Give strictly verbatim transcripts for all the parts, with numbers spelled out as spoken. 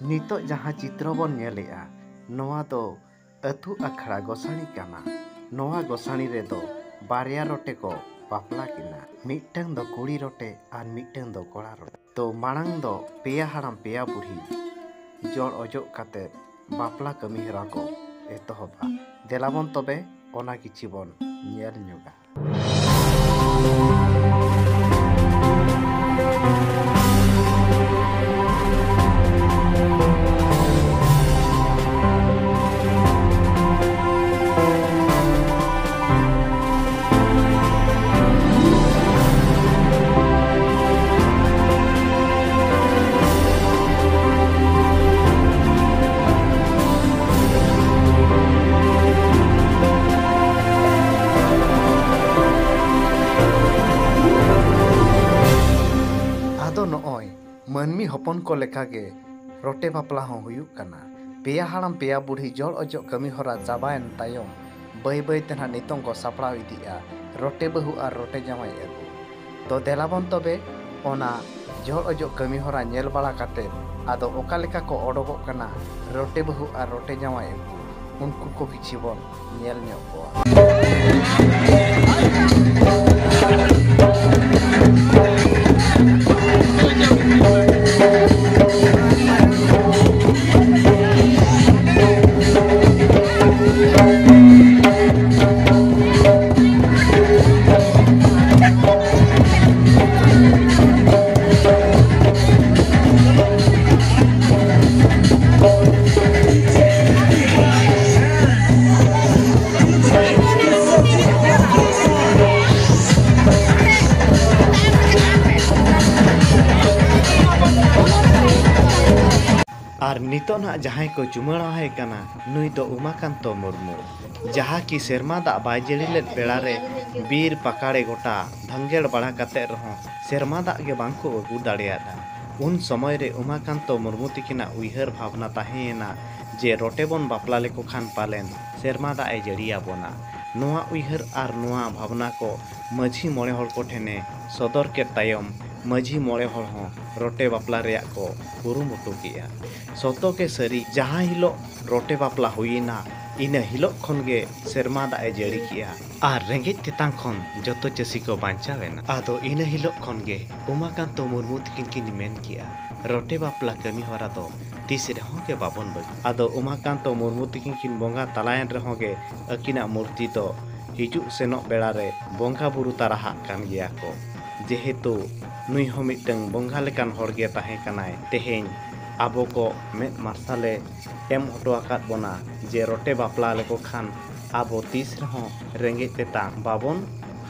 ᱱᱤᱛᱚᱜ ᱡᱟᱦᱟᱸ ᱪᱤᱛᱨᱚ ᱵᱚᱱ ᱧᱮᱞᱮᱜᱼᱟ, ᱱᱚᱣᱟ ᱫᱚ ᱟᱹᱛᱩ ᱟᱠᱷᱲᱟ ᱜᱚᱥᱟᱬᱤ ᱠᱟᱱᱟ᱾ ᱱᱚᱣᱟ ᱜᱚᱥᱟᱬᱤ ᱨᱮᱫᱚ ᱵᱟᱨᱭᱟ ᱨᱚᱴᱮ ᱠᱚ ᱵᱟᱯᱞᱟ ᱠᱤᱱᱟ᱾ ᱢᱤᱫᱴᱟᱝ ᱫᱚ ᱠᱩᱲᱤ ᱨᱚᱴᱮ ᱟᱨ ᱢᱤᱫᱴᱟᱝ ᱫᱚ ᱠᱚᱲᱟ ᱨᱚᱴᱮ᱾ ᱛᱚ ᱢᱟᱲᱟᱝ ᱫᱚ ᱯᱮᱭᱟ ᱦᱟᱲᱟᱢ ᱯᱮᱭᱟ ᱵᱩᱲᱦᱤ ᱡᱚᱲ ᱚᱡᱚᱜ ᱠᱟᱛᱮ ᱵᱟᱯᱞᱟ ᱠᱟᱹᱢᱤ ᱦᱚᱨᱟ ᱠᱚ ᱮᱛᱚᱦᱚᱵᱟ᱾ ᱫᱮᱞᱟ ᱵᱚᱱ ᱛᱚᱵᱮ ᱚᱱᱟ ᱠᱤᱪᱷᱤ ᱵᱚᱱ ᱧᱮᱞ ᱧᱚᱜᱟ᱾ ᱟᱫᱚ ᱱᱚᱜᱼᱚᱭ ᱢᱟᱹᱱᱢᱤ ᱦᱚᱯᱚᱱ ᱠᱚ ᱞᱮᱠᱟᱜᱮ ᱨᱚᱴᱮ ᱵᱟᱯᱞᱟ ᱦᱚᱸ ᱦᱩᱭᱩᱜ ᱠᱟᱱᱟ᱾ ᱯᱮᱭᱟ ᱦᱟᱲᱟᱢ ᱯᱮᱭᱟ ᱵᱩᱲᱦᱤ ᱡᱚᱲ ᱚᱡᱚᱜ ᱠᱟᱹᱢᱤ ᱦᱚᱨᱟ ᱪᱟᱵᱟᱭᱮᱱ ᱛᱟᱭᱚᱢ, ᱵᱟᱹᱭ ᱵᱟᱹᱭ ᱛᱮ ᱱᱟᱦᱟᱜ ᱱᱤᱛᱚᱝ ᱠᱚ ᱥᱟᱯᱲᱟᱣ ᱤᱫᱤᱜᱼᱟ ᱨᱚᱴᱮ ᱵᱟᱹᱦᱩ ᱟᱨ ᱨᱚᱴᱮ ᱡᱟᱶᱟᱭ ᱟᱹᱜᱩ᱾ ᱛᱚ ᱫᱮᱞᱟ ᱵᱚᱱ ᱛᱚᱵᱮ ᱚᱱᱟ ᱡᱚᱲ ᱚᱡᱚᱜ ᱠᱟᱹᱢᱤ ᱦᱚᱨᱟ ᱧᱮᱞ ᱵᱟᱲᱟ ᱠᱟᱛᱮ ᱟᱫᱚ ᱚᱠᱟ ᱞᱮᱠᱟ ᱠᱚ ᱚᱰᱚᱠᱚᱜ ᱠᱟᱱᱟ ᱨᱚᱴᱮ ᱵᱟᱹᱦᱩ ᱟᱨ ᱨᱚᱴᱮ ᱡᱟᱶᱟᱭ ᱟᱹᱜᱩ, ᱩᱱᱠᱩ ᱠᱚ ᱠᱤᱪᱷᱤ ᱵᱚᱱ ᱧᱮᱞ ᱧᱚᱜ ᱠᱚᱣᱟ᱾ ᱟᱨ ᱱᱤᱛᱚᱜ ᱱᱟᱦᱟᱜ ᱡᱟᱦᱟᱸᱭ ᱠᱚ ᱪᱩᱢᱟᱹᱲᱟᱣᱟᱭ ᱠᱟᱱᱟ, ᱱᱩᱭ ᱫᱚ ᱩᱢᱟᱠᱟᱱᱛᱚ ᱢᱩᱨᱢᱩ᱾ ᱡᱟᱦᱟᱸ ᱠᱤ ᱥᱮᱨᱢᱟ ᱫᱟᱜ ᱵᱟᱭ ᱡᱟᱹᱲᱤ ᱞᱮᱫ ᱵᱮᱲᱟ ᱨᱮ ᱵᱤᱨ ᱯᱟᱠᱟᱲᱮ ᱜᱚᱴᱟ ᱵᱷᱟᱝᱜᱮᱲ ᱵᱟᱲᱟ ᱠᱟᱛᱮ ᱨᱮᱦᱚᱸ ᱥᱮᱨᱢᱟ ᱫᱟᱜ ᱜᱮ ᱵᱟᱝ ᱠᱚ ᱟᱹᱜᱩ ᱫᱟᱲᱮᱭᱟᱫᱟ᱾ ᱩᱱ ᱥᱚᱢᱚᱭ ᱨᱮ ᱩᱢᱟᱠᱟᱱᱛᱚ ᱢᱩᱨᱢᱩ ᱛᱤᱠᱤᱱᱟᱜ ᱩᱭᱦᱟᱹᱨ ᱵᱷᱟᱵᱽᱱᱟ ᱛᱟᱦᱮᱸᱭᱮᱱᱟ ᱡᱮ ᱨᱚᱴᱮ ᱵᱚᱱ ᱵᱟᱯᱞᱟ ᱞᱮᱠᱚ ᱠᱷᱟᱱ ᱯᱟᱞᱮᱱ ᱥᱮᱨᱢᱟ ᱫᱟᱜ ᱮ ᱡᱟᱹᱲᱤᱭᱟᱵᱚᱱᱟ᱾ ᱱᱚᱣᱟ ᱩᱭᱦᱟᱹᱨ ᱟᱨ ᱱᱚᱣᱟ ᱵᱷᱟᱵᱽᱱᱟ ᱠᱚ ᱢᱟᱹᱡᱷᱤ ᱢᱚᱬᱮ ᱦᱚᱲ ᱠᱚ ᱴᱷᱮᱱᱮ ᱥᱚᱫᱚᱨ ᱠᱮᱫ ᱛᱟᱭᱚᱢ, ᱢᱟᱹᱡᱷᱤ ᱢᱚᱬᱮ ᱦᱚᱲ ᱦᱚᱸ ᱨᱚᱴᱮ ᱵᱟᱯᱞᱟ ᱨᱮᱭᱟᱜ ᱠᱚ ᱠᱩᱨᱩᱢᱩᱴᱩ ᱠᱮᱜᱼᱟ᱾ ᱥᱚᱛᱚ ᱜᱮ ᱥᱟᱹᱨᱤ, ᱡᱟᱦᱟᱸ ᱦᱤᱞᱳᱜ ᱨᱚᱴᱮ ᱵᱟᱯᱞᱟ ᱦᱩᱭᱮᱱᱟ, ᱤᱱᱟᱹ ᱦᱤᱞᱳᱜ ᱠᱷᱚᱱ ᱜᱮ ᱥᱮᱨᱢᱟ ᱫᱟᱜ ᱮ ᱡᱟᱹᱲᱤ ᱠᱮᱜᱼᱟ ᱟᱨ ᱨᱮᱸᱜᱮᱡ ᱛᱮᱛᱟᱝ ᱠᱷᱚᱱ ᱡᱚᱛᱚ ᱪᱟᱹᱥᱤ ᱠᱚ ᱵᱟᱧᱪᱟᱣ ᱮᱱᱟ᱾ ᱟᱫᱚ ᱤᱱᱟᱹ ᱦᱤᱞᱳᱜ ᱠᱷᱚᱱ ᱜᱮ ᱩᱢᱟᱠᱟᱱᱛᱚ ᱢᱩᱨᱢᱩ ᱛᱤᱠᱤᱱ ᱠᱤᱱ ᱢᱮᱱ ᱠᱮᱜᱼᱟ, ᱨᱚᱴᱮ ᱵᱟᱯᱞᱟ ᱠᱟᱹᱢᱤ ᱦᱚᱨᱟ ᱫᱚ ᱛᱤᱥ ᱨᱮᱦᱚᱸ ᱜᱮ ᱵᱟᱵᱚᱱ ᱵᱟᱹᱜᱤ᱾ ᱟᱫᱚ ᱩᱢᱟᱠᱟᱱᱛᱚ ᱢᱩᱨᱢᱩ ᱛᱤᱠᱤᱱ ᱠᱤᱱ ᱵᱚᱸᱜᱟ ᱛᱟᱞᱟᱭᱮᱱ ᱨᱮᱦᱚᱸ ᱜᱮ ᱟᱹᱠᱤᱱᱟᱜ ᱢᱩᱨᱛᱤ ᱫᱚ ᱦᱤᱡᱩᱜ ᱥᱮᱱᱚᱜ ᱵᱮᱲᱟ ᱨᱮ ᱵᱚᱸᱜᱟ ᱵᱩᱨᱩ ᱛᱟᱨᱟᱦᱟᱜ ᱠᱟᱱ ᱜᱮᱭᱟ ᱠᱚ᱾ ᱡᱮᱦᱮᱛᱩ ᱱᱩᱭ ᱦᱚᱸ ᱢᱤᱫᱴᱟᱝ ᱵᱚᱸᱜᱟ ᱞᱮᱠᱟᱱ ᱦᱚᱲ ᱜᱮ ᱛᱟᱦᱮᱸ ᱠᱟᱱᱟᱭ, ᱛᱮᱦᱮᱧ ᱟᱵᱚ ᱠᱚ ᱢᱮᱫ ᱢᱟᱨᱥᱟᱞᱮ ᱮᱢ ᱦᱚᱴᱚ ᱟᱠᱟᱫ ᱵᱚᱱᱟ ᱡᱮ ᱨᱚᱴᱮ ᱵᱟᱯᱞᱟ ᱞᱮᱠᱚ ᱠᱷᱟᱱ ᱟᱵᱚ ᱛᱤᱥ ᱨᱮᱦᱚᱸ ᱨᱮᱸᱜᱮᱡ ᱛᱮᱛᱟᱝ ᱵᱟᱵᱚᱱ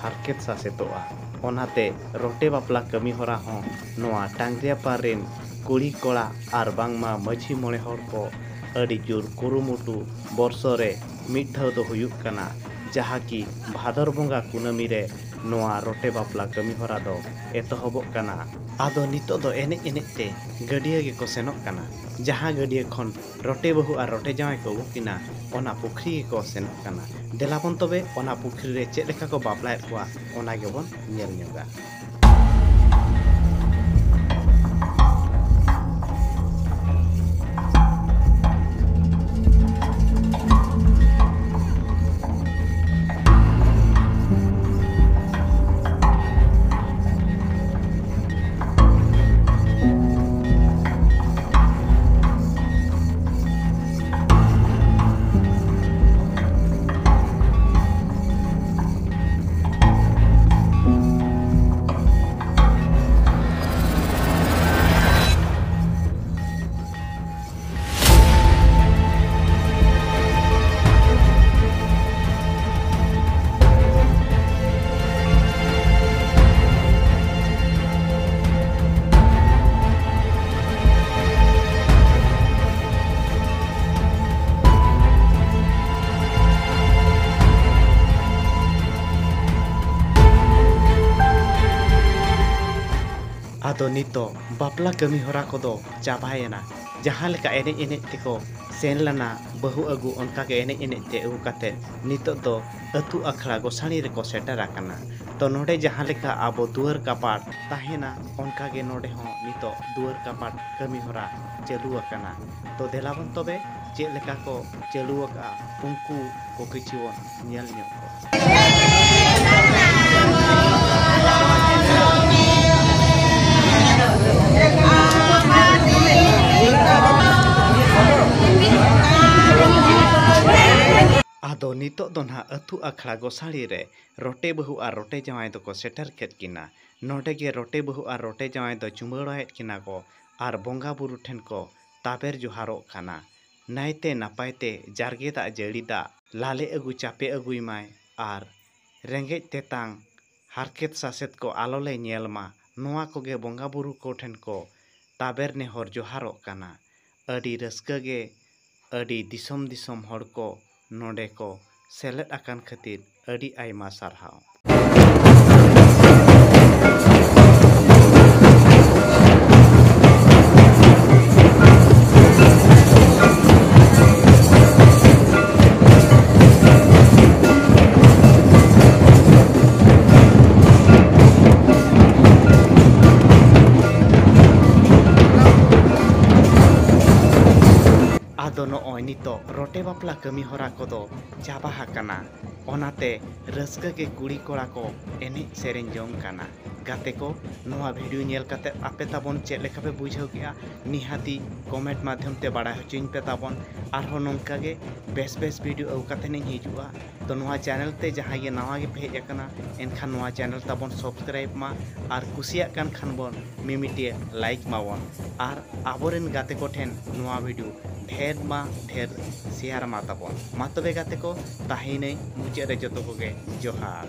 ᱦᱟᱨᱠᱮᱛ ᱥᱟᱥᱮᱛᱚᱜᱼᱟ᱾ ᱚᱱᱟᱛᱮ ᱨᱚᱴᱮ ᱵᱟᱯᱞᱟ ᱠᱟᱹᱢᱤ ᱦᱚᱨᱟ ᱦᱚᱸ ᱱᱚᱣᱟ ᱴᱟᱝᱜᱽᱨᱤᱭᱟᱯᱟᱲ ᱨᱮᱱ ᱠᱩᱲᱤ ᱠᱚᱲᱟ ᱟᱨ ᱵᱟᱝᱢᱟ ᱢᱟᱹᱡᱷᱤ ᱢᱚᱬᱮ ᱦᱚᱲ ᱠᱚ ᱟᱹᱰᱤ ᱡᱳᱨ ᱠᱩᱨᱩᱢᱩᱴᱩ ᱵᱚᱨᱥᱚ ᱨᱮ ᱢᱤᱫ ᱫᱷᱟᱣ ᱫᱚ ᱦᱩᱭᱩᱜ ᱠᱟᱱᱟ, ᱡᱟᱦᱟᱸ ᱠᱤ ᱵᱷᱟᱫᱚᱨ ᱵᱚᱸᱜᱟ ᱠᱩᱱᱟᱹᱢᱤ ᱨᱮ ᱱᱚᱣᱟ ᱨᱚᱴᱮ ᱵᱟᱯᱞᱟ ᱠᱟᱹᱢᱤ ᱦᱚᱨᱟ ᱫᱚ ᱮᱛᱚᱦᱚᱵᱚᱜ ᱠᱟᱱᱟ᱾ ᱟᱫᱚ ᱱᱤᱛᱚᱜ ᱫᱚ ᱮᱱᱮᱡ ᱮᱱᱮᱡ ᱛᱮ ᱜᱟᱹᱰᱭᱟᱹ ᱜᱮᱠᱚ ᱥᱮᱱᱚᱜ ᱠᱟᱱᱟ᱾ ᱡᱟᱦᱟᱸ ᱜᱟᱹᱰᱭᱟᱹ ᱠᱷᱚᱱ ᱨᱚᱴᱮ ᱵᱟᱹᱦᱩ ᱟᱨ ᱨᱚᱴᱮ ᱡᱟᱶᱟᱭ ᱠᱚ ᱟᱹᱜᱩ ᱠᱤᱱᱟ, ᱚᱱᱟ ᱯᱩᱠᱷᱨᱤ ᱜᱮᱠᱚ ᱥᱮᱱᱚᱜ ᱠᱟᱱᱟ᱾ ᱫᱮᱞᱟ ᱵᱚᱱ ᱛᱚᱵᱮ ᱚᱱᱟ ᱯᱩᱠᱷᱨᱤ ᱨᱮ ᱪᱮᱫ ᱞᱮᱠᱟ ᱠᱚ ᱵᱟᱯᱞᱟᱭᱮᱫ ᱠᱚᱣᱟ, ᱚᱱᱟ ᱜᱮᱵᱚᱱ ᱧᱮᱞ ᱧᱚᱜᱟ᱾ ᱟᱫᱚ ᱱᱤᱛᱚᱜ ᱵᱟᱯᱞᱟ ᱠᱟᱹᱢᱤ ᱦᱚᱨᱟ ᱠᱚᱫᱚ ᱪᱟᱵᱟᱭᱮᱱᱟ᱾ ᱡᱟᱦᱟᱸ ᱞᱮᱠᱟ ᱮᱱᱮᱡ ᱮᱱᱮᱡ ᱛᱮᱠᱚ ᱛᱮᱱ ᱞᱮᱱᱟ ᱵᱟᱹᱦᱩ ᱟᱹᱜᱩ, ᱚᱱᱠᱟᱜᱮ ᱮᱱᱮᱡ ᱮᱱᱮᱡ ᱛᱮ ᱟᱹᱜᱩ ᱠᱟᱛᱮ ᱱᱤᱛᱚᱜ ᱫᱚ ᱟᱹᱛᱩ ᱟᱠᱷᱲᱟ ᱜᱚᱥᱟᱬᱤ ᱨᱮᱠᱚ ᱥᱮᱴᱮᱨ ᱟᱠᱟᱱᱟ᱾ ᱛᱚ ᱱᱚᱰᱮ ᱡᱟᱦᱟᱸ ᱞᱮᱠᱟ ᱟᱵᱚ ᱫᱩᱣᱟᱹᱨ ᱠᱟᱯᱟᱴ ᱛᱟᱦᱮᱱᱟ, ᱚᱱᱠᱟᱜᱮ ᱱᱚᱰᱮ ᱦᱚᱸ ᱱᱤᱛᱚᱜ ᱫᱩᱣᱟᱹᱨ ᱠᱟᱯᱟᱴ ᱠᱟᱹᱢᱤ ᱦᱚᱨᱟ ᱪᱟᱹᱞᱩ ᱟᱠᱟᱱᱟ᱾ ᱛᱚ ᱫᱮᱞᱟ ᱵᱚᱱ ᱛᱚᱵᱮ ᱪᱮᱫ ᱞᱮᱠᱟ ᱠᱚ ᱪᱟᱹᱞᱩ ᱟᱠᱟᱫᱼᱟ, ᱩᱱᱠᱩ ᱠᱚ ᱠᱤᱪᱷᱩ ᱵᱚᱱ ᱧᱮᱞ ᱧᱚᱜ ᱠᱚᱣᱟ᱾ ᱟᱫᱚ ᱱᱤᱛᱚᱜ ᱫᱚ ᱱᱟᱦᱟᱜ ᱟᱹᱛᱩ ᱟᱠᱷᱲᱟ ᱜᱚᱥᱟᱬᱤ ᱨᱮ ᱨᱚᱴᱮ ᱵᱟᱹᱦᱩ ᱟᱨ ᱨᱚᱴᱮ ᱡᱟᱶᱟᱭ ᱫᱚᱠᱚ ᱥᱮᱴᱮᱨ ᱠᱮᱫ ᱠᱤᱱᱟ᱾ ᱱᱚᱰᱮ ᱜᱮ ᱨᱚᱴᱮ ᱵᱟᱹᱦᱩ ᱟᱨ ᱨᱚᱴᱮ ᱡᱟᱶᱟᱭ ᱫᱚ ᱪᱩᱢᱟᱹᱲᱟᱭᱮᱫ ᱠᱤᱱᱟ ᱠᱚ ᱟᱨ ᱵᱚᱸᱜᱟ ᱵᱩᱨᱩ ᱴᱷᱮᱱ ᱠᱚ ᱛᱟᱵᱮᱨ ᱡᱚᱦᱟᱨᱚᱜ ᱠᱟᱱᱟ᱾ ᱱᱟᱭᱛᱮ ᱱᱟᱯᱟᱭ ᱛᱮ ᱡᱟᱨᱜᱮ ᱫᱟᱜ ᱡᱟᱹᱲᱤ ᱫᱟᱜ ᱞᱟᱞᱮ ᱟᱹᱜᱩ ᱪᱟᱯᱮ ᱟᱹᱜᱩᱭ ᱢᱟᱭ ᱟᱨ ᱨᱮᱸᱜᱮᱡ ᱛᱮᱛᱟᱝ ᱦᱟᱨᱠᱮᱛ ᱥᱟᱥᱮᱛ ᱠᱚ ᱟᱞᱚ ᱞᱮ ᱧᱮᱞ ᱢᱟ, ᱱᱚᱣᱟ ᱠᱚᱜᱮ ᱵᱚᱸᱜᱟ ᱵᱩᱨᱩ ᱠᱚ ᱴᱷᱮᱱ ᱠᱚ ᱛᱟᱵᱮᱨ ᱱᱮᱦᱚᱨ ᱡᱚᱦᱟᱨᱚᱜ ᱠᱟᱱᱟ᱾ ᱟᱹᱰᱤ ᱨᱟᱹᱥᱠᱟᱹ ᱜᱮ ᱟᱹᱰᱤ ᱫᱤᱥᱚᱢ ᱫᱤᱥᱚᱢ ᱦᱚᱲ ᱠᱚ ᱱᱚᱰᱮ ᱠᱚ ᱥᱮᱞᱮᱫ ᱟᱠᱟᱱ ᱠᱷᱟᱹᱛᱤᱨ ᱟᱹᱰᱤ ᱟᱭᱢᱟ ᱥᱟᱨᱦᱟᱣ᱾ ᱟᱫᱚ ᱱᱚᱜᱼᱚᱭ ᱱᱤᱛᱚᱜ ᱨᱚᱴᱮ ᱵᱟᱯᱞᱟ ᱠᱟᱹᱢᱤ ᱦᱚᱨᱟ ᱠᱚᱫᱚ ᱪᱟᱵᱟ ᱟᱠᱟᱱᱟ᱾ ᱚᱱᱟᱛᱮ ᱨᱟᱹᱥᱠᱟᱹ ᱜᱮ ᱠᱩᱲᱤ ᱠᱚᱲᱟ ᱠᱚ ᱮᱱᱮᱡ ᱥᱮᱨᱮᱧ ᱡᱚᱝ ᱠᱟᱱᱟ᱾ ᱜᱟᱛᱮ ᱠᱚ, ᱱᱚᱣᱟ ᱵᱷᱤᱰᱤᱭᱳ ᱧᱮᱞ ᱠᱟᱛᱮ ᱟᱯᱮ ᱛᱟᱵᱚᱱ ᱪᱮᱫ ᱞᱮᱠᱟ ᱯᱮ ᱵᱩᱡᱷᱟᱹᱣ ᱠᱮᱜᱼᱟ? ᱱᱤᱦᱟᱹᱛᱤ ᱠᱚᱢᱮᱱᱴ ᱢᱟᱫᱽᱫᱷᱚᱢ ᱛᱮ ᱵᱟᱲᱟᱭ ᱦᱚᱪᱚᱧ ᱯᱮ ᱛᱟᱵᱚᱱ᱾ ᱟᱨᱦᱚᱸ ᱱᱚᱝᱠᱟ ᱜᱮ ᱵᱮᱥ ᱵᱮᱥ ᱵᱷᱤᱰᱤᱭᱳ ᱟᱹᱜᱩ ᱠᱟᱛᱮ ᱤᱧ ᱦᱤᱡᱩᱜᱼᱟ᱾ ᱛᱚ ᱱᱚᱣᱟ ᱪᱮᱱᱮᱞ ᱛᱮ ᱡᱟᱦᱟᱸᱭ ᱜᱮ ᱱᱟᱣᱟ ᱜᱮᱯᱮ ᱦᱮᱡ ᱟᱠᱟᱱᱟ, ᱮᱱᱠᱷᱟᱱ ᱱᱚᱣᱟ ᱪᱮᱱᱮᱞ ᱛᱟᱵᱚᱱ ᱥᱟᱵᱥᱠᱨᱟᱭᱤᱵ ᱢᱟ ᱟᱨ ᱠᱩᱥᱤᱭᱟᱜ ᱠᱟᱱ ᱠᱷᱟᱱ ᱵᱚᱱ ᱢᱤᱢᱤᱫᱴᱤᱡ ᱞᱟᱭᱤᱠ ᱢᱟᱵᱚᱱ ᱟᱨ ᱟᱵᱚᱨᱮᱱ ᱜᱟᱛᱮ ᱠᱚᱴᱷᱮᱱ ᱱᱚᱣᱟ ᱵᱷᱤᱰᱤᱭᱳ ᱰᱷᱮᱨ ᱢᱟ ᱰᱷᱮᱨ ᱥᱮᱭᱟᱨ ᱢᱟ ᱛᱟᱵᱚᱱ᱾ ᱢᱟ ᱛᱚᱵᱮ ᱜᱟᱛᱮ ᱠᱚ, ᱛᱟᱦᱮᱸᱭᱮᱱᱟᱹᱧ ᱢᱩᱪᱟᱹᱫ ᱨᱮ ᱡᱚᱛᱚ ᱠᱚᱜᱮ ᱡᱚᱦᱟᱨ᱾